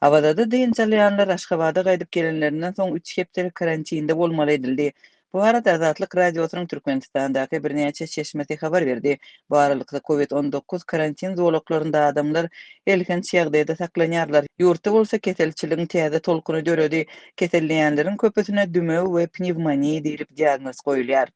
Awazada dynç alýanlar Aşgabada gaýdyp gelenlerinden soň üç hepdelik karantinde bolmaly edildi. Bu barada Azatlyk Radiosynyň Türkmenistandaky birnäçe çeşmesi habar berdi. Bu aralykda, Covid 19 karantin zolaklarynda adamlar elhenç ýagdaýda saklanýarlar. Ýurtda bolsa keselçiligiň täze tolkuny döredi. Keselleýänleriň köpüsine dümew we pnewmoniýa diýlip diagnoz goýulýar.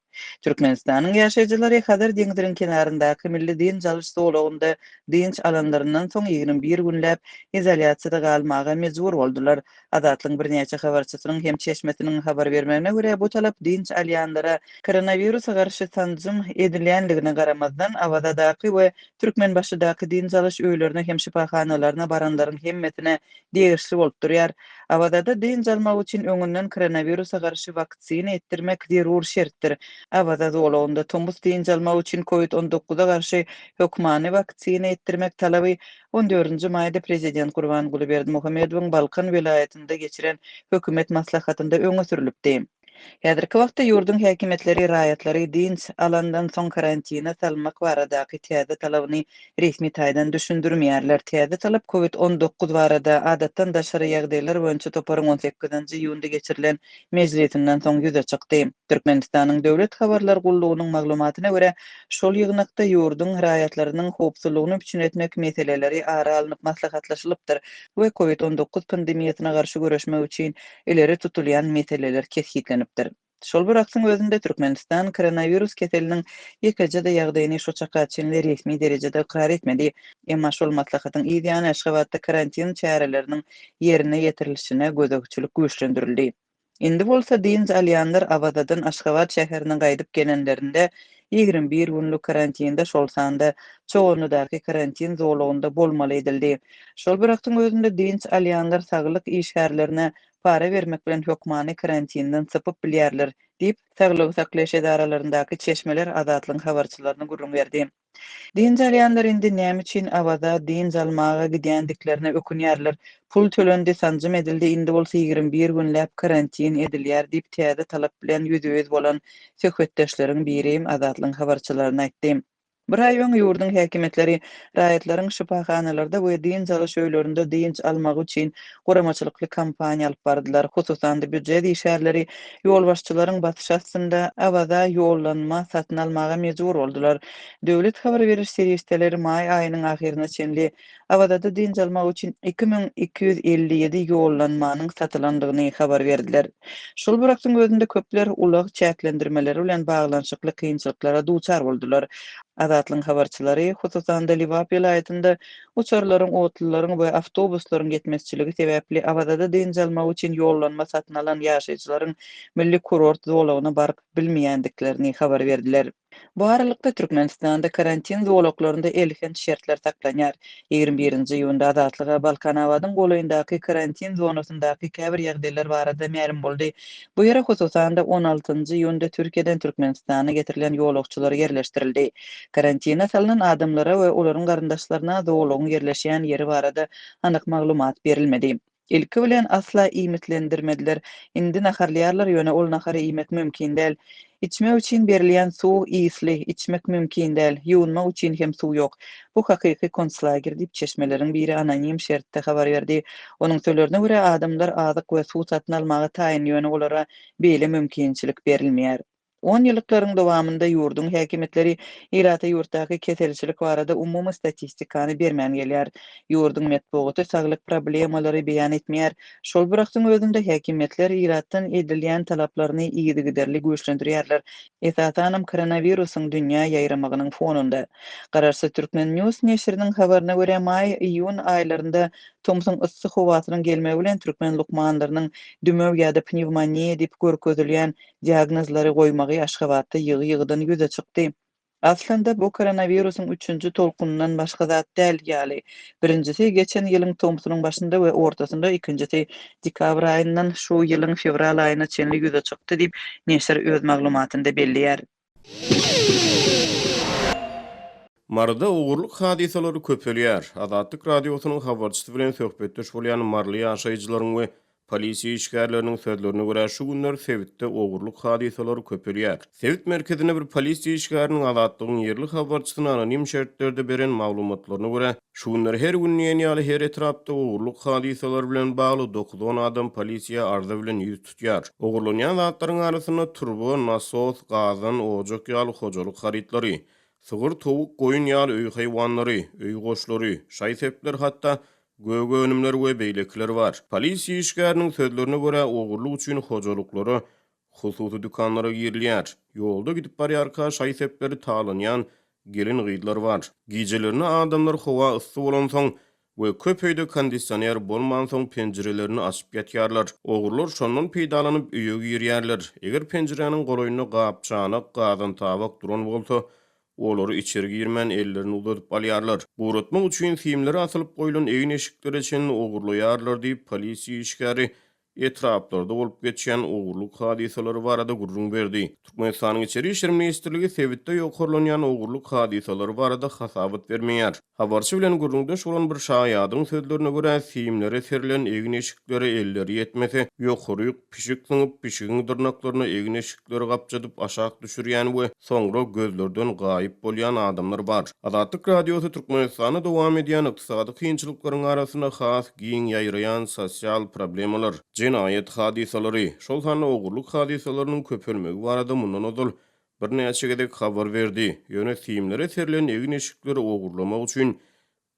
Türkmenistanyň ýaşaýjylary Hazar deňziniň kenaryndaky milli dynç alyş zolagynda dynç alanlaryndan soň 21 günläp izolýasiýada galmaga mejbur boldular. Azatlygyň birnäçe habarçysynyň hem çeşmesiniň habar bermegine görä, bu talap dynç alýanlara koronawirusa garşy sanjym edilýänligine garamazdan, Awazadaky we Türkmenbaşydaky dynç alyş öýlerine hem şypahanalaryna baranlaryň hemmesine degişli bolup durýar. Awazada dynç almak üçin öňünden koronawirusa garşy waksina etdirmek zerur şertdir. Awaza zolagynda tomus dynç almak üçin covid on dokuza garşy hökmany waksina etdirmek talaby on dördünji maýda prezident Gurbanguly Berdimuhamedowyň Balkan welaýatynda geçiren hökümet maslahatynda öňe sürlüpdi. Häzirki wagtda ýurduň häkimiýetleri raýatlary dynç alandan soň karantine salmak baradaky täze talabyny resmi taýdan düşündirmeýärler. Täze talap Covid 19 barada adatdan daşary ýagdaýlar boýunça toparyň on sekizinji iýunda geçirilen mejlisinden soň ýüze çykdy. Türkmenistanyň Döwlet habarlar gullugynyň maglumatyna görä, şol ýygnakda ýurduň raýatlarynyň howpsuzlygyny üpjün etmek meseleleri ara alnyp maslahatlaşylypdyr we Covid 19 pandemiýasyna garşy göreşmek üçin ileri tutulýan meseleler kesgitlenipdir. Şol bir wagtyň özünde Türkmenistan koronawirus keseliniň ýekeje-de ýagdaýyny şu çaka çenli resmi derejede ykrar etmedi. Emma şol maslahatyň yz ýany Aşgabatda karantin çäreleriniň ýerine ýetirilişine gözegçilik güýçlendirildi. Indi bolsa dynç alýanlar Awazadan Aşgabat şäherine gaýdyp gelenlerinde 21 günlük karantinde, şol sanda Çoganlydaky karantin zolagynda bolmaly edildi. Şol bir wagtyň özünde dynç alýanlar saglyk işgärlerine para bermek bilen hökmany karantinden sypyp bilýärler, diýip, saglygy saklaýyş edaralaryndaky çeşmeler Azatlygyň habarçylaryna gürrüň berdi. Dynç alýanlar indi näme üçin Awaza dynç almaga gidýändiklerine ökünýärler. Pul tölendi, sanjym edildi, indi bolsa 21 günläp karantin edilýär diýip, täze talap bilen ýüzbe-ýüz bolan söhbetdeşleriň biri Azatlygyň habarçylaryna aýtdy. Bir aý öň ýurduň häkimiýetleri raýatlaryň şypahanalarda we dynç alyş öýlerinde dynç almagy üçin guramaçylykly kampaniýa alyp bardylar. Hususan-da, býujet işgärleri ýolbaşçylaryň basyşy astynda Awaza ýollanma satyn almaga mejbur boldular. Döwlet habar beriş serişdeleri maý aýynyň ahyryna çenli Awazada dynç almak üçin 2257 ýollanmanyň satylandygyny habar berdiler. Şol bir wagtyň özünde köpler ulag çäklendirmeleri bilen baglanyşykly kynçylyklara duçar boldular. Azatlygyň habarçylary, hususan-da, Lebap welaýatynda uçarlaryň, otlularyň we awtobuslaryň ýetmezçiligi sebäpli Awazada dynç almak üçin ýollanma satyn alan ýaşaýjylaryň milli kurort zolagyna baryp bilmeýändiklerini habar berdiler. Bu aralykda, Türkmenistanda karantin zolaklarynda elhenç şertler saklanýar. 21 nji iýunda Azatlyga Balkanabadyň golaýyndaky karantin zonasyndaky käbir ýagdaýlar barada mälim boldy. Bu ýere, hususan-da, 16 nji iýunda Türkiýeden Türkmenistana getirilen ýolagçylar ýerleşdirildi. Karantine salnan adamlara we olaryň garyndaşlaryna zolagyň ýerleşýän ýeri barada anyk maglumat berilmedi. Ilki bilen asla iýmitlendirmediler. Indi naharlaýarlar, ýöne ol nahary iýmek mümkin däl. Içmek üçin berilýän suw ysly, içmek mümkin däl. Ýuwunmak üçin hem suw ýok. Bu hakyky konslager diýip, çeşmeleriň biri anonim şertde habar berdi. Onuň sözlerine görä, adamlar azyk we suw satyn almaga taýyn, ýöne olara beýle mümkinçilik berilmeýär. Onýyllyklaryň dowamynda ýurduň häkimiýetleri ilata ýurtdaky keselçilik barada umumy statistikany bermän gelýär. Ýurduň metbugaty saglyk problemalary beýan etmeýär. Şol bir wagtyň özünde häkimiýetler ilatdan edilýän talaplaryny yzygiderli güýçlendirýärler, esasanam koronawirusyň dünýä ýaýramagynyň fonunda. Garaşsyz Turkmen. News neşiriniň habaryna görä, maý-iýun aýlarynda tomsuň yssy howasynyň gelmegi bilen türkmen lukmanlarynyň dümew ýa-da pnewmoniýa diýip görkezilýän diagnozlary goýmagy Aşgabatda ýygy-ýygydan ýüze çykdy. Aslynda, bu koronawirusyň üçünji tolkunyndan başga zat däl ýaly. Birinjisi geçen ýylyň tomsunyň başynda we ortasynda, ikinjisi dekabr aýyndan şu ýylyň fewral aýyna çenli ýüze çykdy diýip, neşir öz maglumatynda belleýär. Maryda ogurlyk hadysalary köpelýär. Azatlyk Radiosynyň habarçysy bilen söhbetdeş bolýan maryly ýaşaýjylaryň we. Polisiýa işgärleriniň sözlerine görä, şu günler sebitde ogurlyk hadysalary köpelýär. Sebit merkezinde bir polisiýa işgäriniň Azatlygyň ýerli habarçysyna anonim şertlerde beren maglumatlaryna görä, şu günler her gün diýen ýaly her etrapda ogurlyk hadysalary bilen bagly dokuz-on adam polisiýa arza bilen ýüz tutýar. Ogurlanýan zatlaryň arasynda turba, nasos, gazan, ojak ýaly hojalyk harytlary, sygyr, towuk, goýun ýaly öý haýwanlary, öý goşlary, şaý-sepler hatda gök önümler we beýlekiler bar. Polisiýa işgäriniň sözlerine görä, ogurlyk üçin hojalyklara, hususy dükanlara girilýär. Ýolda gidip barýarka şaý-sepleri talanýan gelin-gyzlar bar. Gijelerine adamlar howa yssy bolansoň we köp öýde kondisioner bolmansoň penjirelerini açyp ýatýarlar. Ogrular şondan peýdalanyp öýe girýärler. Eger penjiräniň golaýynda gap-çanak, gazan-tabak duran bolsa, Olary içeri girmän ellerini uzadyp alýarlar. Guratmak üçin simlere asylyp goýlan egin-eşiklere çenli ogurlaýarlar diýip, polisiýa işgäri etraplarda bolup geçýän ogurlyk hadysalary barada gürrüň berdi. Türkmenistanyň Içeri işler ministrligi sebitde ýokarlanýan ogurlyk hadysalary barada hasabat bermeýär. Habarçy bilen gürrüňdeş bolan bir şaýadyň sözlerine görä, simlere serilen egin-eşiklere elleri ýetmese, ýokaryk pişik zyňyp, pişigiň dyrnaklaryna egin-eşikleri gapjadyp aşak düşürýän we soňra gözlerden gaýyp bolýan adamlar bar. Azatlyk Radiosy Türkmenistanda dowam edýän ykdysady kynçylyklaryň arasynda has giň ýaýraýan sosial problemalar, jenaýat hadysalary, şol sanda ogurlyk hadysalarynyň köpelmegi barada mundan ozal birnäçe gezek habar berdi, ýöne simlere serilen egin-eşikleri ogurlamak üçin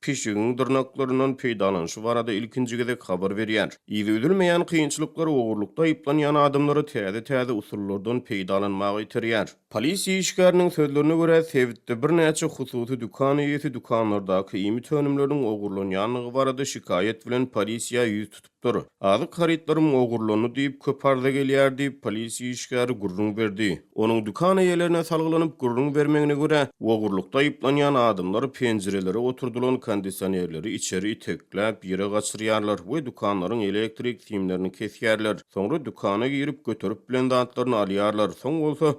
pişigiň dyrnaklaryndan peýdalanyşy barada ilkinji gezek habar berýär. Yzy üzülmeýän kynçylyklar ogurlykda aýyplanýan adamlary täze-täze usullardan peýdalanmaga iterýär. Polisiýa işgäriniň sözlerine görä, sebitde birnäçe hususy dükan eýesi dükanlardaky iýmit önümleriniň ogurlanýandygy barada şikaýat bilen polisiýa ýüz tutupdyr. Azyk harytlarym ogurlandy diýip, köp arza gelýär diýip, polisiýa işgäri gürrüň berdi. Onuň dükan eýelerine salgylanyp gürrüň bermegine görä, ogurlykda aýyplanýan adamlar penjirelere oturdylan kondisionerleri içeri itekläp, ýere gaçyrýarlar we dükanlaryň elektrik simlerini kesýärler. Soňra dükana girip, göterip bilen zatlaryny alýarlar, soň bolsa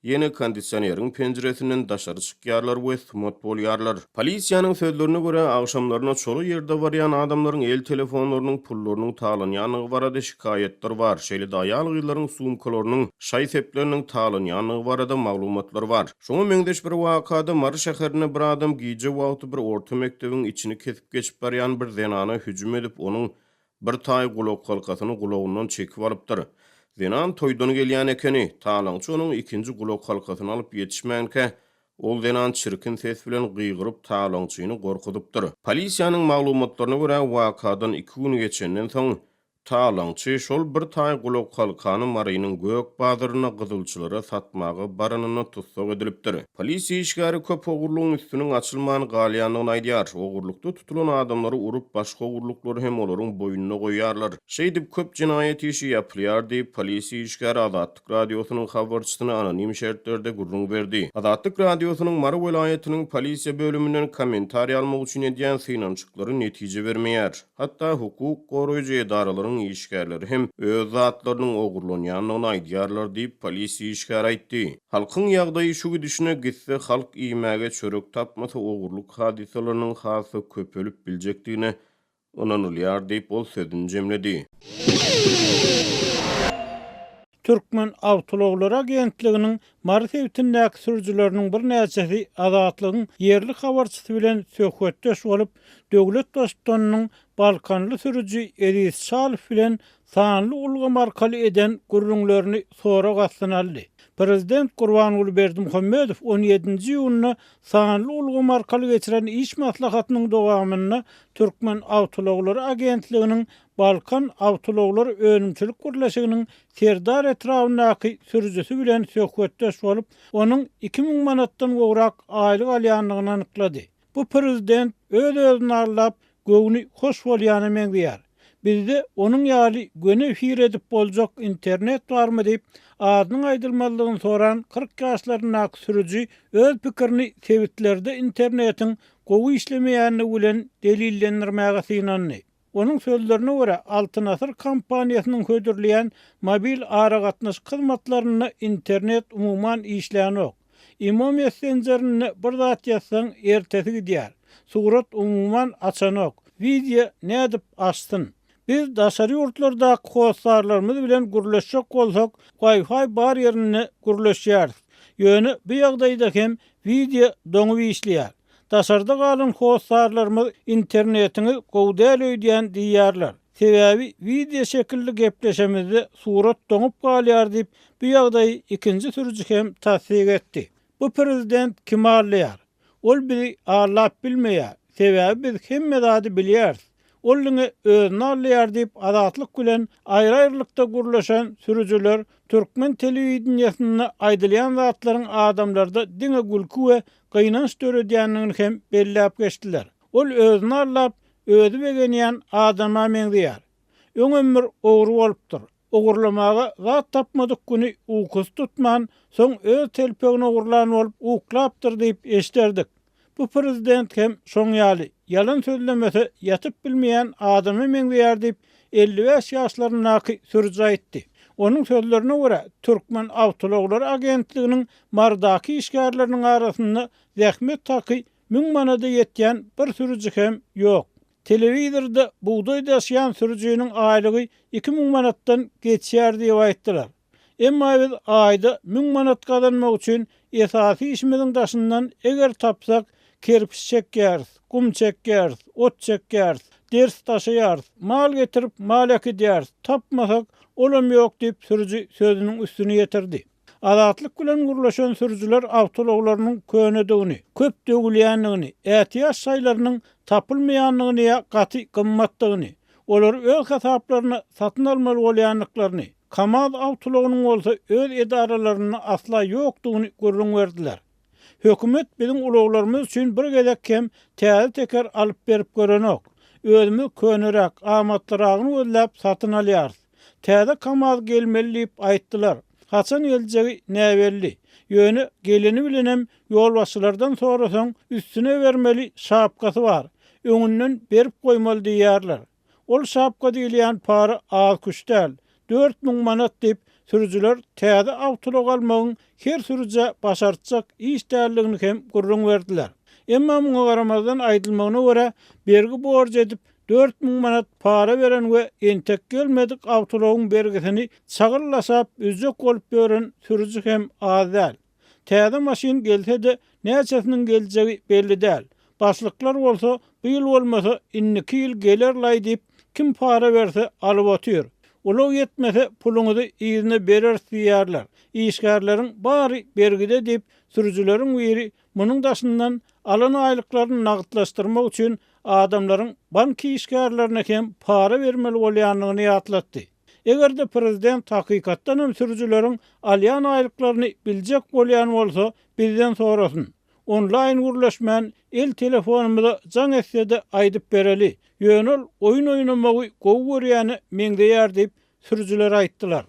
Ýene kondisioneriň penjiresinden daşary çykýarlar we sumat bolýarlar. Polisiýanyň sözlerine görä, agşamlaryna çola ýerde barýan adamlaryň el telefonlarynyň pullarynyň talanýandygy barada şikaýatlar bar, şeýle-de aýal-gyzlaryň sumkalarynyň, şaý-sepleriniň talanýandygy barada maglumatlar bar. Şoňa meňzeş bir wakada Mary şäherinde bir adam gije wagty bir orta mekdebiň içini kesip geçip barýan bir zenana hüjüm edip, onuň Bir taý gulakhalkasyny gulagyndan çekip alypdyr. Zenan toýdan gelýän ekeni. Talaňçy onuň ikinji gulakhalkasyny alyp ýetişmänkä, ol zenan çirkin ses bilen gygyryp talaňçyny gorkuzypdyr. Polisiýanyň maglumatlaryna görä, wakadan iki gün geçenden soň, talaňçy şol bir taý gulakhalkany Marynyň gök bazarynda gyzylçylara satmaga baranynda tussag edilipdir. Polisiýa işgäri köp ogurlygyň üstüniň açylman galýandygyny aýdýar. Ogurlykda tutulan adamlary urup, başga ogurlyklary hem olaryň boýnuna goýýarlar. Şeýdip, köp jenaýat işi ýapylýar diýip, polisiýa işgäri Azatlyk Radiosynyň habarçysyna anonim şertlerde gürrüň berdi. Azatlyk Radiosynyň Mary welaýatynyň polisiýa bölüminden kommentariý almak üçin edýän synanyşyklary netije bermeýär. Hatda hukuk goraýjy edaralaryň işgärleri hem öz zatlarynyň ogurlanýandygyny aýdýarlar diýip, polisiýa işgäri aýtdy. Halkyň ýagdaýy şu gidişine gitse, halk iýmäge çörek tapmasa ogurlyk hadysalarynyň has-da köpelip biljekdigine ynanylýar diýip, ol sözüni jemledi. Türkmen awtoulaglary agentliginiň Mary sebitindäki sürüjileriniň birnäçesi Azatlygyň ýerli habarçysy bilen söhbetdeş bolup, döwlet Baştutanynyň balkanly sürüji Eziz Çalow bilen sanly ulgam arkaly eden gürrüňlerini sorag astyna aldy. Prezident Gurbanguly Berdimuhamedow on ýedinji iýunda sanly ulgam arkaly geçiren iş maslahatynyň dowamynda Türkmenawtoulaglary agentliginiň Balkan awtoulaglary önümçilik birleşiginiň Serdar etrabyndaky sürüjisi bilen söhbetdeş bolup, onuň 2000 manatdan gowrak aýlyk alýandygyny anyklady. Bu prezident öz-özüni aldap, göwni hoş bolýana meňzeýär. Bizde onuň ýaly göni efir edip boljak internet barmy diýip, adynyň aýdylmazlygyny soran 40 ýaşlaryndaky sürüji öz pikirini sebitlerde internetiň gowy işlemeýändigi bilen delillendirmäge synandy. Onuň sözlerine görä, Altyn Asyr kompaniýasynyň hödürleýän mobil aragatnaşyk hyzmatlarynda internet umuman işlänok. Imo messenjerinde bir zat ýazsaň, ertesi gidýär. Surat umuman açanok. Wideo nädip açsyn? Biz daşary ýurtlardaky hossarlarymyz bilen gürleşjek bolsak, Wi-Fi bar ýerinde gürleşýäris. Ýöne bu ýagdaýda hem wideo doňup işleýär. Daşarda galan hossarlarymyz internetiňiz gowy däl öýdýän diýýärler. Sebäbi wideo şekilli gepleşemizde surat doňup galýar diýip, bu ýagdaýy ikinji sürüji hem tassyk etdi. Bu prezident kimi aldaýar? Ol bizi aldap bilmeýär. Sebäbi biz hemme zady bilýäris. Ol diňe özüni aldaýar diýip, Azatlyk bilen aýry-aýrylykda gürleşen sürüjiler türkmen telewideniýesinde aýdylýan zatlaryň adamlarda diňe gülki we gynanç döredýändigini hem belläp geçdiler. Ol özüni aldap, özi begenýän adama meňzeýär. Öňem bir ogry bolupdyr. Ogurlamaga zat tapmadyk güni ukusy tutman, soň öz telpegini ogurlan bolup uklapdyr diýip eşderdik. Bu prezident hem şoň ýaly, ýalan sözlemese ýatyp bilmeýän adama meňzeýär diýip, 55 ýaşlaryndaky sürüji aýtdy. Onuň sözlerine görä, Türkmen awtoulaglary agentliginiň Marydaky işgärleriniň arasynda zähmet haky müň manada ýetýän bir sürüji hem ýok. Telewizorda bugdaý daşaýan sürüjiniň aýlygy 2000 manatdan geçýär diýip aýtdylar. Emma biz aýda müň manat gazanmak üçin esasy işimiziň daşyndan eger tapsak kerpiç çekýäris, gum çekýäris, ot çekýäris, ders daşaýarys, mal getirip mal äkidýäris, tapmasak olam ýok diýip sürüji sözüniň üstüni ýetirdi. Azatlyk bilen gürleşen sürüjiler awtoulaglarynyň könedigini, köp döwülýändigini, ätiýaç şaýlarynyň tapylmaýandygyny ýa gaty gymmatdygyny, olary öz hasaplaryna satyn almaly bolýandyklaryny, KAMAZ awtoulagynyň bolsa öz edaralarynda asla ýokdugyny gürrüň berdiler. Hökümet biziň ulaglarymyz üçin bir gezek hem täze teker alyp berip görenok. Özümiz köneräk, amatlyragyny gözläp satyn alýarys. Täze KAMAZ gelmeli diýip aýtdylar. Haçan geljegi näbelli. Ýöne geleni bilenem ýolbaşçylardan sorasaň üstüne bermeli şapkasy bar. Öňünden berip goýmaly diýýärler. Ol şapka diýilýän para az-küş däl, 4000 manat diýip, sürüjiler täze awtoulag almagyň her sürüjä başartjak iş däldigini hem gürrüň berdiler. Emma muňa garamazdan aýdylmagyna görä, bergi-borç edip 4000 manat para beren we entek gelmedik awtoulagyň bergisini çagyl daşap üzjek bolup ýören sürüji hem az däl. Täze maşyn gelse-de, näçesiniň geljegi belli däl. Başlyklar bolsa, bu ýyl bolmasa, indiki ýyl geler-laý diýip, kim para berse, alyp otyr. Ulag ýetmese, puluňyzy yzyna bereris diýýärler. Işgärleriň bary bergide diýip, sürüjileriň biri munuň daşyndan alan aýlyklaryny nagtlaşdyrmak üçin adamlaryň bank işgärlerine hem para bermeli bolýandygyny ýatlatdy. Eger-de prezident hakykatdan hem sürüjileriň alýan aýlyklaryny biljek bolýan bolsa, bizden sorasyn. Onlaýn gürleşmän, el telefonymyza jaň etse-de aýdyp bereli. Ýöne ol oýun oýnamagy gowy görýäne meňzeýär diýip, sürüjiler aýtdylar.